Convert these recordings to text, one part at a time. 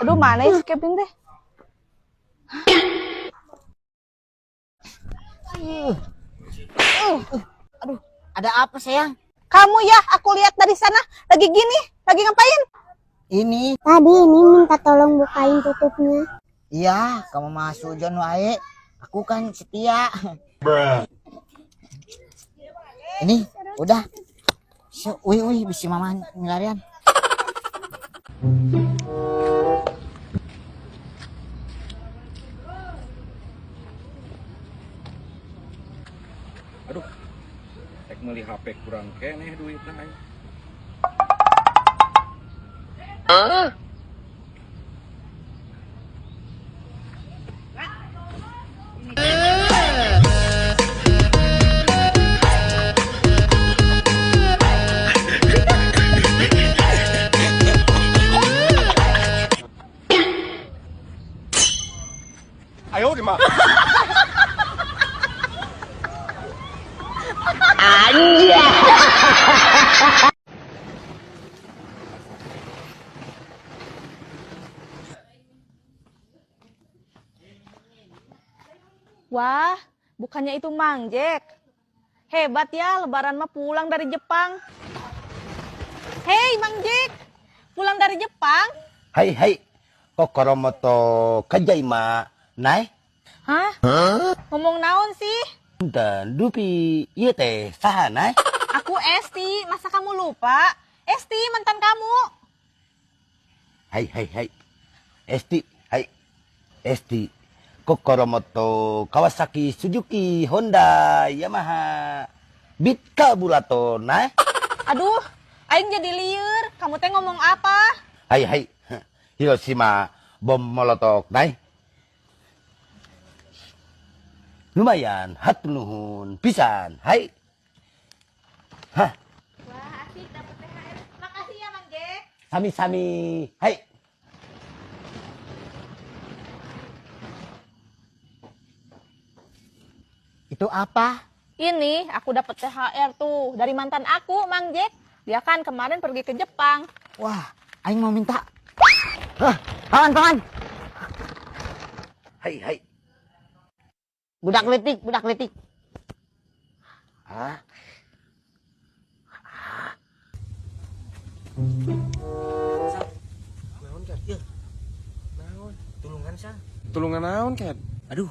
Aduh, mana ya si Kevin teh? Aduh, ada apa sayang? Kamu ya, aku lihat dari sana lagi gini, lagi ngapain? Ini. Tadi ini minta tolong bukain tutupnya. Iya, kamu masuk John wae. Aku kan setia. Ini udah. Wih, wih, bisa mama ngelarian. Aduh, rek meuli HP kurang keneh duitna aing. Wah, bukannya itu Mang Jack. Hebat ya, lebaran mah pulang dari Jepang. Hei, Mang Jack. Pulang dari Jepang? Hai hai, kokoro moto kajaima nai. Hah? Ngomong naon sih? Dan dupi ieu teh saha nai? Aku Esti, masa kamu lupa? Esti, mantan kamu. Hai hai hai. Esti, hai. Esti. Kokoro moto Kawasaki, Suzuki, Honda, Yamaha, Beat Kabulato nai. Aduh, aing jadi liur. Kamu teh ngomong apa? Hai hai. Hiroshima bom molotok nai. Lumayan, hatur nuhun pisan. Hai. Hah, Wah, asik dapet THR. Makasih ya, Mang Jack. sami-sami. Hai. Itu apa? Ini aku dapet THR tuh dari mantan aku, Mang Jack. Dia kan kemarin pergi ke Jepang. Wah, aing mau minta. Hah, paman, paman. Hai hai. Budak letik, budak letik. Ah, Naon, Ket? Yeuh. Naon? Tulungan sa. Tulungan naon, Ket? Aduh.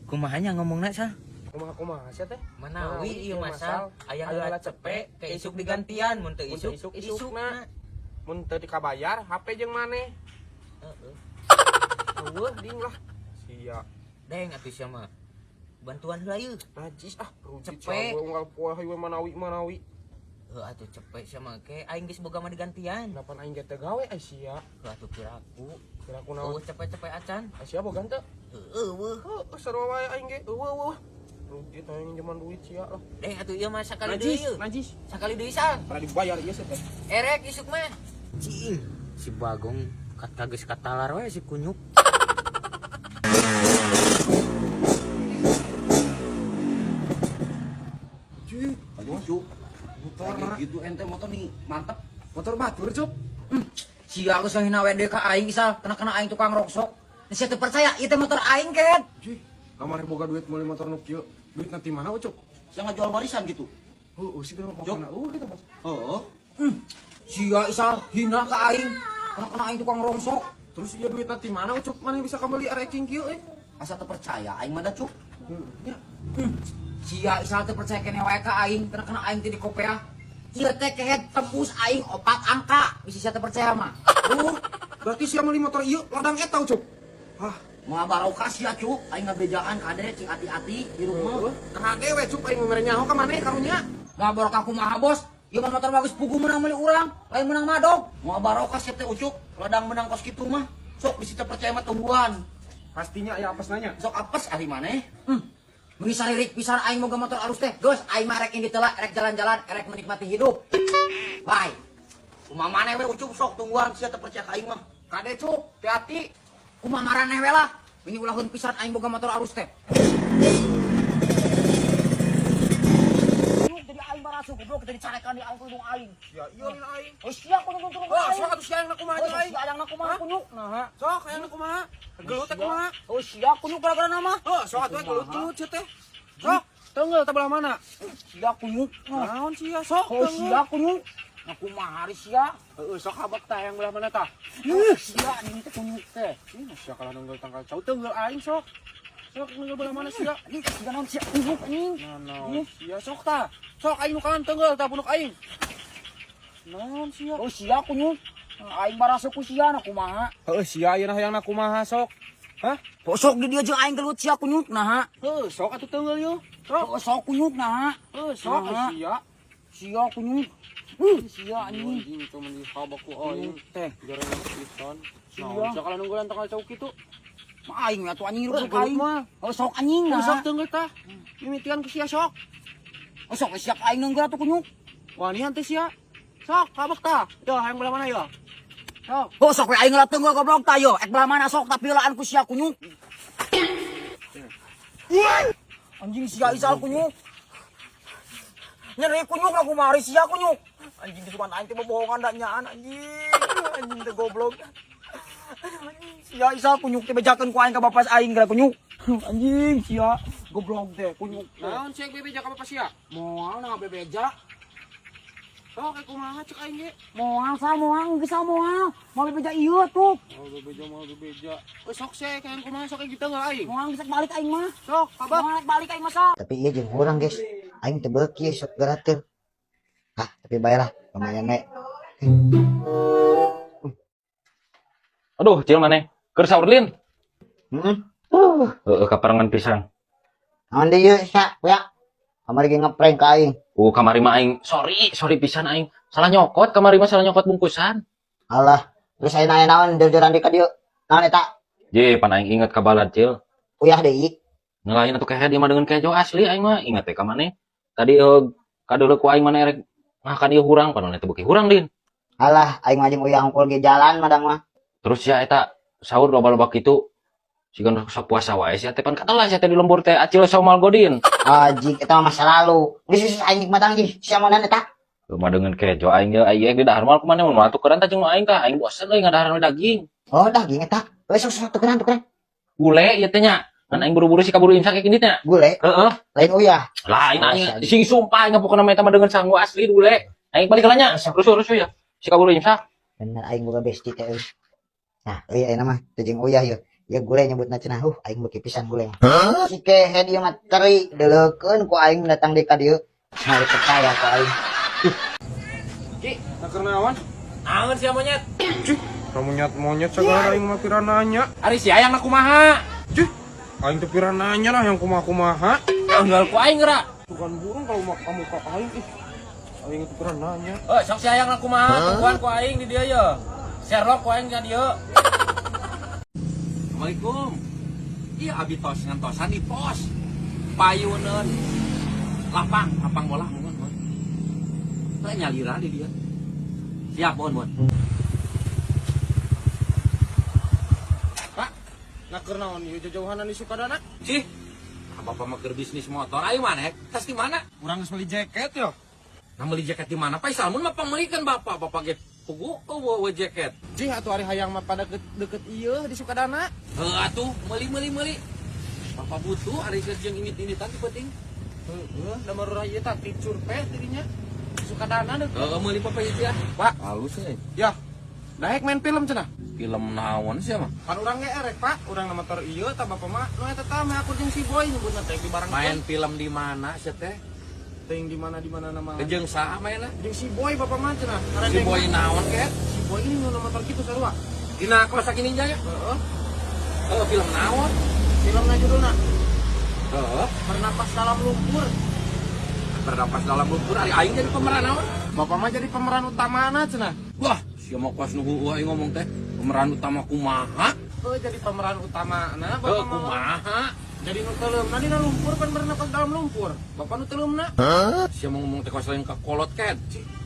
Kumahanya ngomongna sa. Kumaha kumaha sia teh? Manawi ieu masal aya heula cepek ke isuk digantian mun teu Mun teu isuk isuk isukna. Mun teu dikabayar HP jeung maneh. Heeh. Eueuh ding lah. Sia. Deng atuh sia mah. Bantuan heula ieu. Najis ah, rujit Cepek. sia unggal poe hayu manawi manawi. Heuh atuh cepek sia mah ke aing geus boga mah digantian. Napan aing ge teu gawe ai sia. Heuh atuh kiraku. Kira ku naon? Eueuh cepek-cepek acan. Ai sia boga teu? Heueuh eueuh. Heuh, sarua wae aing ge. Eueuh eueuh. Rujit aing nyeman duit sia lah. Deng atuh ieu mah sakali deui Najis, ieu. najis. Sakali deui sal. Pernah dibayar ieu sia teh. Erek isuk mah. Cing, si Bagong kata geus katalar we si kunyuk. aduh, Cuk. Motor gitu ente motor nih mantep. Motor batur, Cuk. Sia geus ngahina we ka aing isal, kena-kena aing tukang rongsok. Sia teu percaya ieu teh motor aing ket. Cih, kamari boga duit meuli motor nu kieu. Duit nanti mana, Ucup? Saya nggak jual warisan gitu. Heuh, sih kenapa kana eueuh gitu, Bos. Oh, Sia isal hina ka aing. Kena-kena aing tukang rongsok. Terus ieu duit nanti mana, Ucup? Mana bisa kembali areking kieu eh? asa teu percaya aing mah da, Cuk. Ya. Sia isal teu percaya keneh wae ka aing, kena-kena aing teh di kopea. Ieu teh kehet tembus aing 4 angka. Bisi sia teu percaya mah. Oh, berarti sia meuli motor ieu ladang eta, Ucup. Hah, Moal barokah sia, Cuk. Aing ngabejaan kade cing ati-ati di rumah. kade we Cup aing mere nyaho ka maneh karunya. Moal barokah kumaha bos? Ieu mah motor bagus pugu menang meuli urang, lain menang madog. Moal barokah sia teh Ucuk. Ladang menang kos kitu mah. Sok bisi teu percaya mah tungguan. Pastinya aya apes nanya. Sok apes ari maneh. Meuni saririk pisan aing moga motor alus teh. Geus aing mah rek indit heula, rek jalan-jalan, rek menikmati hidup. Bye. Kumaha maneh we Ucuk sok tungguan sia teu percaya ka aing mah. Kade Cup, hati-hati. Kumaha maraneh we lah. Ini ulahun pisan aing boga motor alus teh. Jadi aing palsu goblok kita dicarekan di aing ku hidung aing. Sia ieu lain aing. Oh sia kunyuk turun Oh, sok atuh sia hayang kumaha Oh jeung aing. sia hayang kumaha kunyuk. Nah, sok hayang kumaha? Gelut teh kumaha? Oh sia kunyuk gara-gara nama. Oh, sok atuh gelut-gelut sia teh. Sok, tenggel teh belah mana? Sia kunyuk. Naon sia sok Oh sia kunyuk. Nah kumaha ari sia? Heeh, sok habak tah yang belah mana tah? Ih sia anjing teh kunyuk teh. Ih, sia kalah nenggel tangkal cau tenggel aing sok. Sok nenggel belah mana sia? Anjing sia naon sia kunyuk anjing. Nah, sia sok tah. Sok aing nu kanan tenggel tah punuk aing. Naon sia? Oh sia kunyuk. Aing barasa ku sia nah kumaha? Heeh, sia ayeuna hayang kumaha sok? Hah? Oh sok di dieu jeung aing gelut sia kunyuk nah. Heuh, sok atuh tenggel yeuh. Sok. Oh sok kunyuk nah. Heuh, sok sia. Sia kunyuk. Sia anjing. Anjing cuman dihabak ku aing teh. Jarang pisan. Naon sia kalah nunggulan tangkal cau kitu? Mah aing atuh anjing Gelut rupuk aing. mah. Oh sok anjing nah. Sok tenggel tah. Mimitian ku sia sok. Oh sok sia aing nenggel atuh kunyuk. Wanian teh sia. Sok habak tah. Yo hayang belah mana yo? Sok. Oh sok we aing lah tenggel goblok tah yo. Ek belah mana sok tapi heulaan ku sia kunyuk. Anjing sia isal kunyuk. Nyeri kunyuk lah kumaha sia kunyuk. Anjing disuban aing teh bobohongan da nyaan anjing. Anjing teh goblok. Anjing sia isal kunyuk teh bejakeun ku aing ka bapak aing gara kunyuk. Anjing sia goblok teh kunyuk. Naon sia bebeja ka bapak sia? Moal na bebeja. Sok ek kumaha cek aing ge? Moal sa moal geus sa moal. Moal bebeja ieu tuh. Moal bebeja moal bebeja. Euy sok sia hayang kumaha sok kita tenggel aing. Moal geus balik aing mah. Sok habak. Moal balik aing mah sok. Tapi iya jeung urang guys. Aing teu beuki sok geratur. Ah, tapi bae lah lumayan we. Aduh, cil maneh. Keur saur lin. Heeh. Heeh, kaparengan pisang. Naon deui ieu sia, ya? Kamari ge ngeprank ka aing. Kamari mah aing sorry, sorry pisan aing. Salah nyokot, kamari mah salah nyokot bungkusan. Alah, terus ayeuna aya naon jor-joran di ka dieu? Naon eta? Je, pan aing inget ka balad, cil. Uyah deui. Ngelain atuh kehed ieu mah dengan kejo asli aing mah inget teh ka maneh. Tadi kadeuleu ku aing maneh erek ngakan ieu hurang, padahal teh beuki hurang lin. Alah, aing mah jeung uyah hungkul ge jalan madang mah. Terus ya eta sahur loba-loba kitu. Siga nu sok puasa wae sia teh pan katelah sia teh di lembur teh acil saumal godin. Anjing eta mah masa lalu. Geus geus aing madang ge sia monan eta. Mah dengan kejo aing ge aing di dahar moal kumaha mun moal tukeran tah jeung nu aing tah aing bosen euy ngadahar daging. Oh, daging eta. Geus sok sok tukeran tukeran. Gule ieu teh nya. Ngan aing buru-buru sih kaburu imsak kayak nya. Gule, Heeh. lain uyah. Lain aing sing sumpah aing pokona mah eta mah dengan sangu asli gule. Aing balik heula nya. Rusuh-rusuh ya. Si kaburu imsak. Bener aing boga bestie teh euy. Nah, euy ayeuna mah teu jeung uyah yeuh. Ya gule nyebutna cenah, aing beuki pisan gule. Si kehed ieu mah teri deuleukeun ku aing datang deui ka dieu. Nah, percaya ku aing. Ki, keur naon? Naon sia monyet? Cih, monyet-monyet segala aing mah pira nanya. Ari sia yang kumaha? Cih, aing teh pira nanya lah yang kumaha-kumaha. Tinggal ku aing geura. Bukan burung kalau mau kamu ka aing ih. Aing teh pira nanya. Eh, sok sia yang kumaha? Tungguan ku aing di dieu ye. Sherlock ku aing di dieu. Assalamualaikum. Iya abi tos ngantosan di pos. Payuneun. Lapang, lapang bola mohon, mohon. Teh nyalira di dia. Siap, mohon, mohon. Pak, nah keur naon ieu jauhan di Sukadana? Cih, bapak mah keur bisnis motor ayo mana? Tas di mana? Urang geus meuli jaket yo. Nah meuli jaket di mana? Pak Salmun mah pangmeulikeun bapak, bapak ge pugu eueuh jaket. Cih, atuh ari hayang mah pada deket ieu di Sukadana. Heuh atuh, meuli meuli meuli. Bapak butuh ari geus jeung indit-inditan ti penting. Heeh, da marurah ieu tah ti survei dirinya. Di Sukadana deukeut. Heeh, meuli bapak hiji ah. Pak, Halus euy. ya. Daek main film cenah. Film naon sih mah? Pan urang ge erek, Pak. Urang na motor ieu tah bapak mah nu eta tah mah aku jeung si Boy nyebutna teh di barang. Main film di mana sih teh? Teuing di mana nama. Jeung saha mainna? Jeung si Boy bapak mah cenah. Si Boy naon ket? Si Boy ini nu motor kitu sarua. Dina Kawasaki Ninja ya? Heeh. Heeh, film naon? Filmna judulna Heeh, Bernapas Dalam Lumpur. Bernapas Dalam Lumpur ari aing jadi pemeran naon? Bapak mah jadi pemeran utamana cenah. Wah, sia mah pas nu heueuh aing ngomong teh, pemeran utama kumaha? Heuh, jadi pemeran utamana Heuh, bapak mah. kumaha? Jadi nu teuleumna dina lumpur kan bernapas dalam lumpur. Bapak nu teuleumna. Sia mah ngomong teh kos lain ka kolot ket.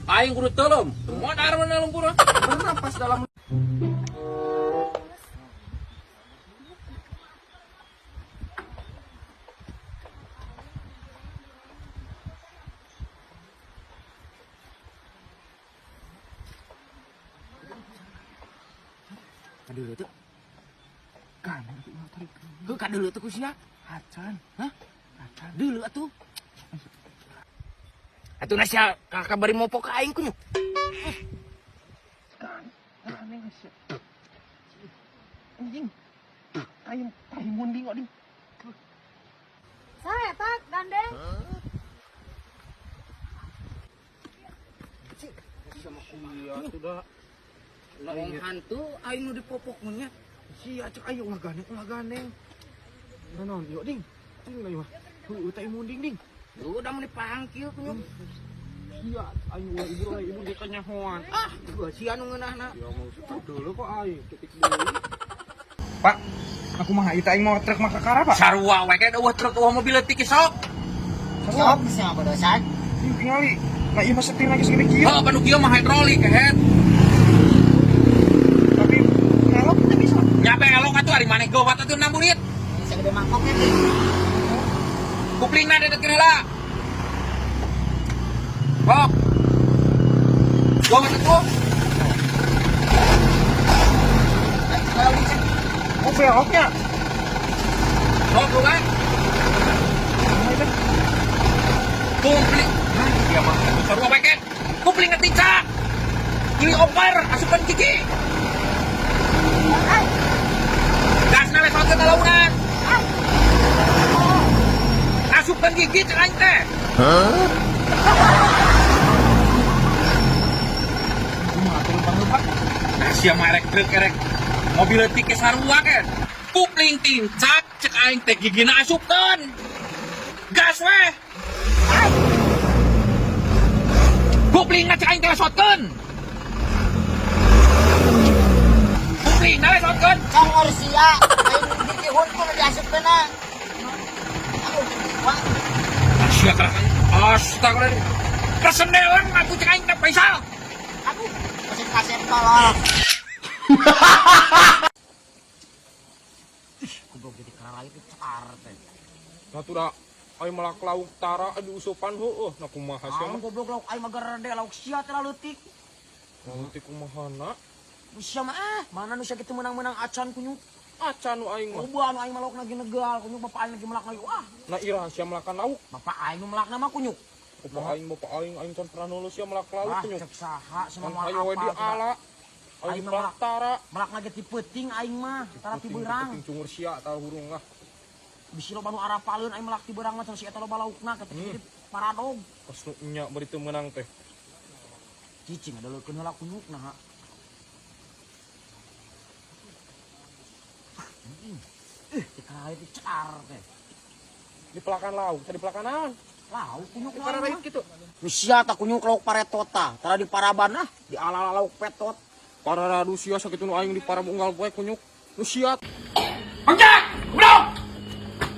Aing kudu teuleum. Modar mana lumpur? Bernapas dalam Kadeuleu teu? Gandeng atuh ulah tarik. Heuh, kadeuleu teu ku sia? Acan. Hah? Acan. Deuleu atuh. Atuh na sia kakak bari mopo ka aing kunyuk. Gandeng sia. Anjing. Tai tai munding kok ding. Saha eta gandeng? Iya atuh da. Lain hantu aing nu dipopok mun nya. Sia cek aing ulah gandeng, ulah gandeng. Naon ieu ding? Ding lah ieu mah. Heueuh tai munding ding. Heueuh da mun dipangkil kunyuk. Sia aing ulah ibu ulah ibu ge kanyahoan. Ah, sia nu ngeunahna. Ya mau dulu kok aing titik deui. Pak, aku mah ieu aing mau truk mah kakara, Pak. Sarua we ke eueuh truk eueuh mobil leutik sok. Sok bisa bodosan. Ieu tingali. Nah, ieu mah setir lagi segede kieu. Heuh, panu kieu mah hidrolik kehet. Tapi ngelok teh bisa. Nya belok atuh ari maneh gawat atuh 6 burit. Segede mangkoknya ding. Kuplingna dedet heula. Bok. Gawat atuh. Oh, beloknya. Sok bukan? Kupling. Nah, dia mah sarua we ke. Kupling ticak. Ini oper asupan gigi. Gasna lesotkeun ka launan. Asupan gigi cek aing teh. Kumaha atuh lempang Pak? Nah, sia mah erek truk erek mobil leutik ke sarua ke. Kupling tincak cek aing teh gigina asupkeun. Gas weh. Kuplingna cek aing teh lesotkeun. Kuplingna lesotkeun. Congor sia. Aing gigi huntul diasupkeunna. Aduh, wah. Sia kalah. Astaga. Kesendelan atuh cek aing teh Faisal. Aduh, kasep-kasep tolol. Ih, goblok jadi karalait car teh. Nah tuh da aing melak lauk tara di usupan heueuh. Nah kumaha sia Ah, mah? goblok lauk aing mah gerde lauk sia teh leutik. Leutik kumahana? Sia mah ah, mana nu sia kitu meunang-meunang acan kunyuk. Acan nu aing mah. Loba nu aing mah laukna ge negal kunyuk bapak aing lagi melak lagi. Wah, Nah iraha sia melakan lauk. bapak aing nu melakna mah kunyuk. Bapak aing aing can pernah nulus sia melak lauk Ah, kunyuk. cek saha sia Kan mah hayo we moal di apal. ala. Aing Aing mah melak tara. Melakna ge ti peuting aing mah, tara ti beurang. Penting cungur sia tah hurung lah. Bisi loba nu arapaleun aing melak ti beurang mah cenah si eta loba laukna kitu jadi paradog. Pas nu nya bari teu meunang teh. Cicing adeleukeun heula kunyuk nah. Ih, di karalait di car teh. Di pelakan lauk, tadi pelakan naon? Lauk kunyuk Di lauk karalait mah. kitu. Nu sia tah kunyuk lauk paretota, tara di paraban ah, di ala-ala lauk petot. Pararadu sia sakitu nu aing di parab unggal poe kunyuk. Nu sia Mang Jack, goblok.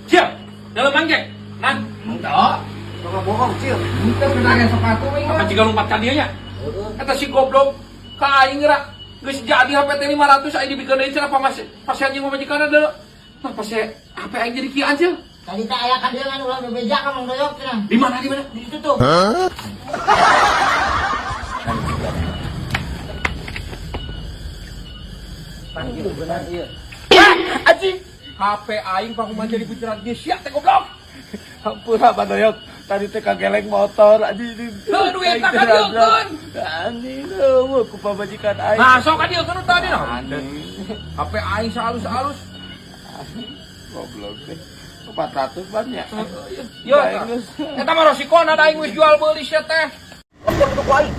Siap. Dalam Mang Jack. Nan, henteu. Bohong bohong, cil. Henteu kena sepatu apa jiga lompat ka dieu nya? Eta si goblok ka aing geura geus jadi HP teh 500 aing dibikeun deui cenah pasien jeung pamajikanna deuleu. Nah, pas HP aing jadi kieu anjir. Tadi teh aya ka dieu ngan ulah bebeja ka Mang Doyok cenah. Di mana di mana? Di situ tuh. Anjing. HP aing pakuman jadi bucerat geus sia teh goblok. Hampura Pak Doyok, tadi teh kageleng motor anjing. Heuh, duit tak kadieukeun. Anjing eueuh ku pamajikan aing. Nah, sok kadieukeun tadi nah. HP aing saalus-alus. Goblok teh. 400 banyak. Yo, eta mah resikona da aing geus jual beuli sia teh. Telepon ku aing.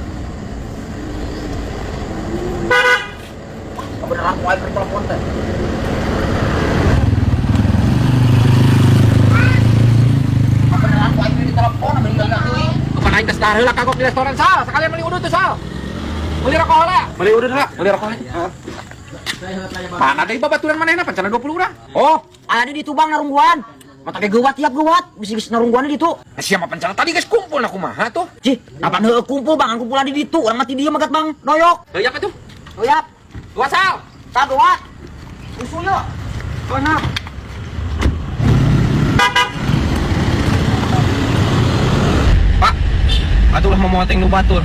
Wah, beneran ku aing telepon teh. Beneran ku aing di telepon meninggal teuing. Kapan aing tes dahar heula kagok di restoran Sal, sekalian beli udut tuh Sal. Beli rokok heula. Beli udut heula, beli rokok heula. Mana deui babaturan manehna pancana 20 urang. Oh, aya di ditu Bang narungguan. Mata ge geuwat tiap geuwat, bisi geus narungguan di ditu. Nah, siapa pancana tadi geus kumpul aku kumaha tuh? Cih, kapan heueuh kumpul Bang, kumpulan di ditu, urang mah ti dieu magat Bang, doyok. Heuh apa tuh? Doyap. Dua Sal. Tah geuwat. Usul yo. Mana? Pak, atuh lah mau teng nu batur.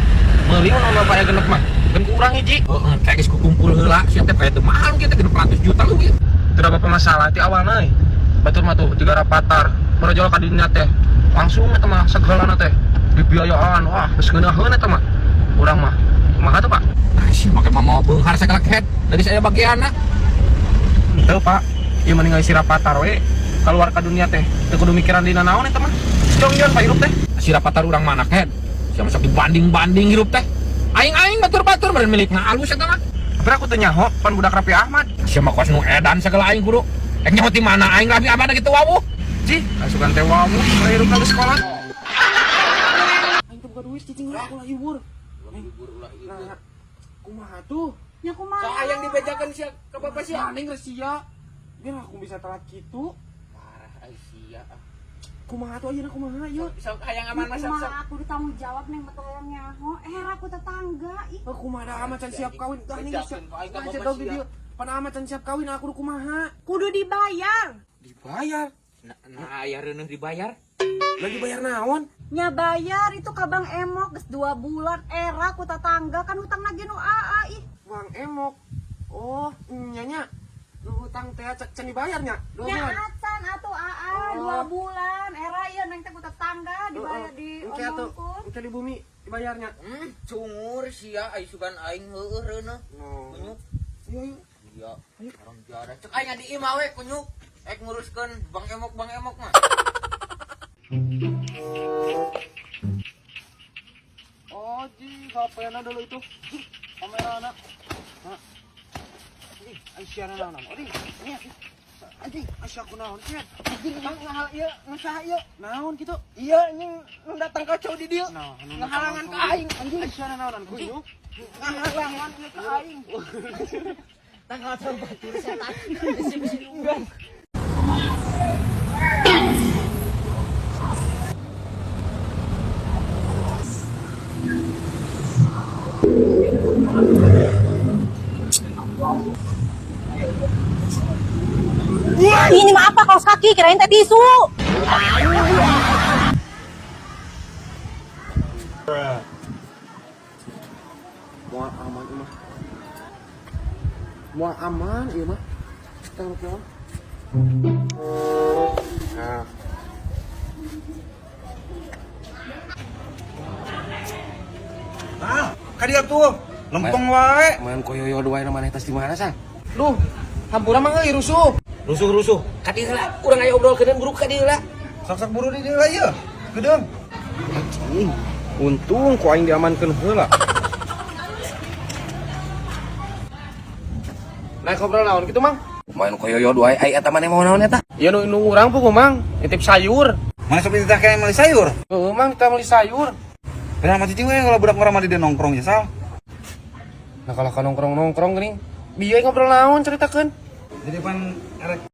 Meuli mun bapak genep mah. Kan ku urang hiji. Heeh, kayak geus kukumpul heula sia teh teu mahal kieu teh 600 juta leuwih. Tidak apa masalah ti awalna euy. Batur mah tuh tiga rapatar. Merojol ka dinya teh. Langsung eta mah sagalana teh dibiayaan. Wah, geus ngeunaheun eta mah. Urang mah. Kumaha tuh, Pak? Nah, sih make mah mau beunghar sagala kehed. Dari saya bagianna. Henteu, Pak. Ieu mah ningali si rapatar we. Keluar ka dunia teh. Teu kudu mikiran dina naon eta mah. Jongjon Pak hirup teh. Si rapatar urang mana kehed? Sia masuk dibanding-banding hirup teh. Aing-aing batur-batur meureun milikna alus eta mah. Tapi aku teu nyaho pan budak Raffi Ahmad. Sia mah kos nu edan sagala aing kudu. Ek nyaho ti mana aing Raffi Ahmad kitu wawuh. Cih, asukan teh wawuh hirup ka sekolah. Aing teu boga duit cicing heula ulah hibur. Nah, kumaha tuh? Nya kumaha? Sok hayang dibejakeun sia ka bapak sia. Aneh geus sia. Biar aku bisa telat gitu. Parah ai sia. Kumaha tuh ayeuna kumaha ieu? Sok hayang aman mah sok. Kumaha aku ditanggung jawab neng betul nyaho. Eh aku tetangga ih. Oh, kumaha da amat can siap kawin. Dah nih geus Bejakeun ku aing ka Ngajar bapak dong di sia. dieu. Pan amat can siap kawin aku kudu kumaha? Kudu dibayar. Dibayar. Nah, aya reuneuh dibayar. Lagi bayar naon? Nya bayar itu ka Bang Emok geus 2 bulan era ku tetangga kan hutang lagi nu aa ih. Bang Emok. Oh, nya nya. Nu hutang teh can dibayarnya. 2 Nya bulan. acan atuh aa Oh. 2 bulan era ieu neng teh ku tetangga dibayar di Engke atuh, omongkeun. engke di bumi dibayarnya. Cungur sia ai sugan aing heueuh reuneuh. No. Kunyuk. Iya, iya. Iya, orang jarak. Cek aing di imah we kunyuk. Ek nguruskeun Bang Emok Bang Emok mah. Oh, ji, HP-na dulu itu. Kamera na. Hah. Ini, Aisyah na naon? Oh, ini. Anjing, Aisyah ku naon? Sia. Anjing ngahal ieu, ngesaha ieu. Naon kitu? Iya anjing nu datang kacau di dieu. Nah, anu Ngahalangan ka aing anjing. Aisyah na naonan kunyuk. Ngahalangan ieu ka aing. Tanggal batur setan. Bisi-bisi diunggah. Ini mah apa kaos kaki kirain teh tisu. Moal aman ieu mah. Moal aman ieu mah. Taruh ke. Nah. Ah, ka dieu tuh. Lempeng wae. Main koyoyo dua yang maneh tas di mana sang? Duh, hampura mah euy rusuh. Rusuh-rusuh. Ka dieu heula, urang aya obrolkeun buru ka dieu heula. Sok-sok buru di dieu lah ieu. Gedeung. Anjing, untung ku aing diamankeun heula. Naik ngobrol naon kitu, Mang? Main koyoyo dua ai eta maneh mau naon eta? Iya nu nu urang pugu, Mang, nitip sayur. Mana sok dititah kene meuli sayur? Heeh, Mang, kita meuli sayur. Kenapa mah cicing we kalau budak ngora mah di dieu nongkrong ya, Sal. Nah kalau nongkrong-nongkrong geuning, bieu ngobrol naon ceritakeun. Jadi pan erek